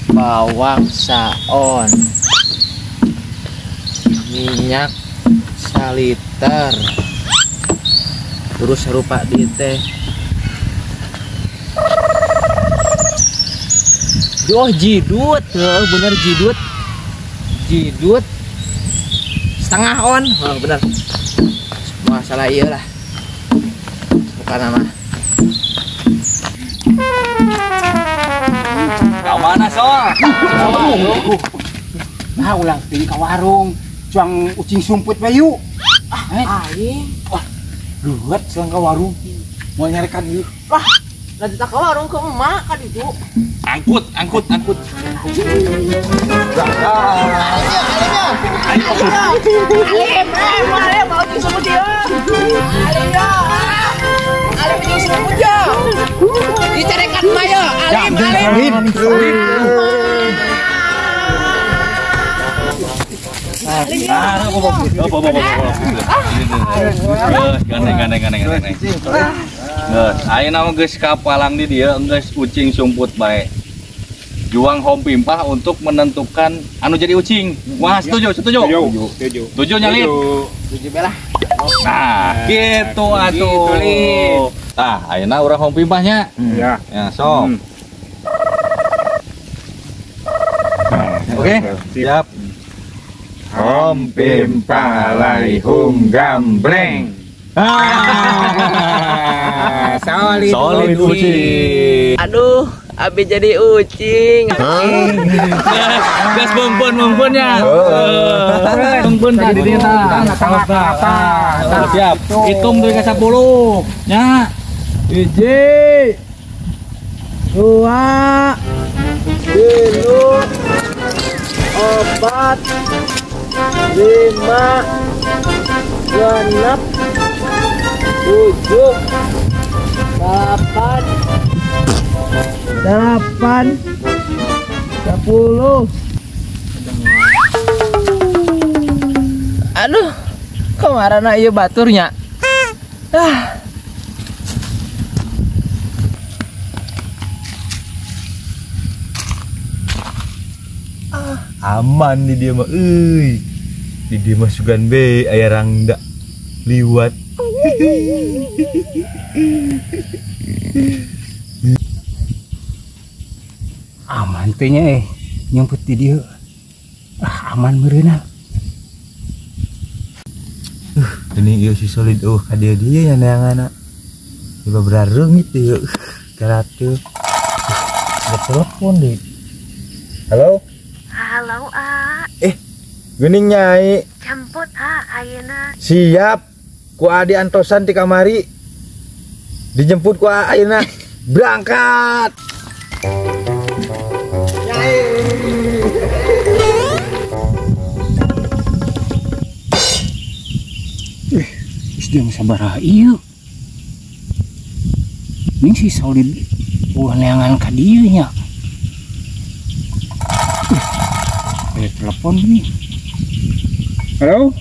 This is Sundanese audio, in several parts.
Bawang saon, minyak saliter, terus rupa di teh. Oh jidut, bener jidut, jidut setengah on, oh, bener. Masalah iyalah, bukan nama. Kau mana soal? Nah ulang ting ke warung, cuang ucing sumput bayu. Ah, aing. Wah, duet selang ke warung, mau nyarikan yuk. Wah, nanti tak ke warung ke emak kan itu. Angkut, angkut, angkut. Alim, alim, mau ucing sumput ya. Alim ya, alim ucing sumput ya. Dicarekan mah ya, alim, alim. Gandeng. Ayeuna mah geus kapalang di dieu geus ucing sumput bae. Juang hom pimpah untuk menentukan anu jadi ucing. Wah, setuju, setuju. Setuju. Setuju nyalin. Setuju belah. Nah, gitu atuh. Tah, ayeuna urang hom pimpahnya. Ya. Ya, sok. Oke, siap. Hom pimpah lari hum gambreng. Solid, solid ucing. Aduh, abi jadi ucing. Gas bumpun ya. Bumpun tadi dia tah. Siap. Hitung dari ke 10. Ya. 1, 2, 3, 4, 5, 6, 7, 8, 8, 10. Aduh, kemarin iya baturnya. Ah. Aman di dia mah, euy. Di dia mah sugan be aya rangda liwat. Aman teh nya nyumput di dieu. Ah, aman meureunna. Ini ieu si solid ka dieu dieu nya neanganna. Coba berareungit ieu. Karatu. Ada telepon deh. Halo? Halo, A. Geuning Nyai. Jemput A ayeuna. Siap. Ku adi antosan ti kamari. Dijemput ku ayeuna. Berangkat. Nyai. Geus dia mah sabaraha ieu. Ning si solid ulah neangan ka dieu nya. Ada telepon nih. Halo?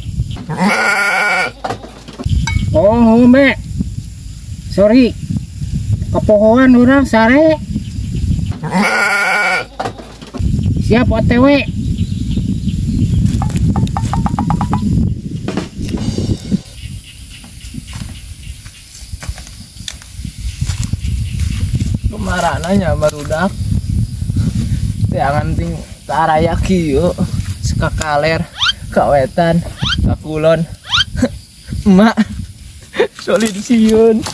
Oh, Mbak. Sorry. Kepohoan urang sare. Siap OTW. Kemarana nya barudak. Jangan ting taraya kieu sekakaler kawetan kakulon. Emak solid sieun.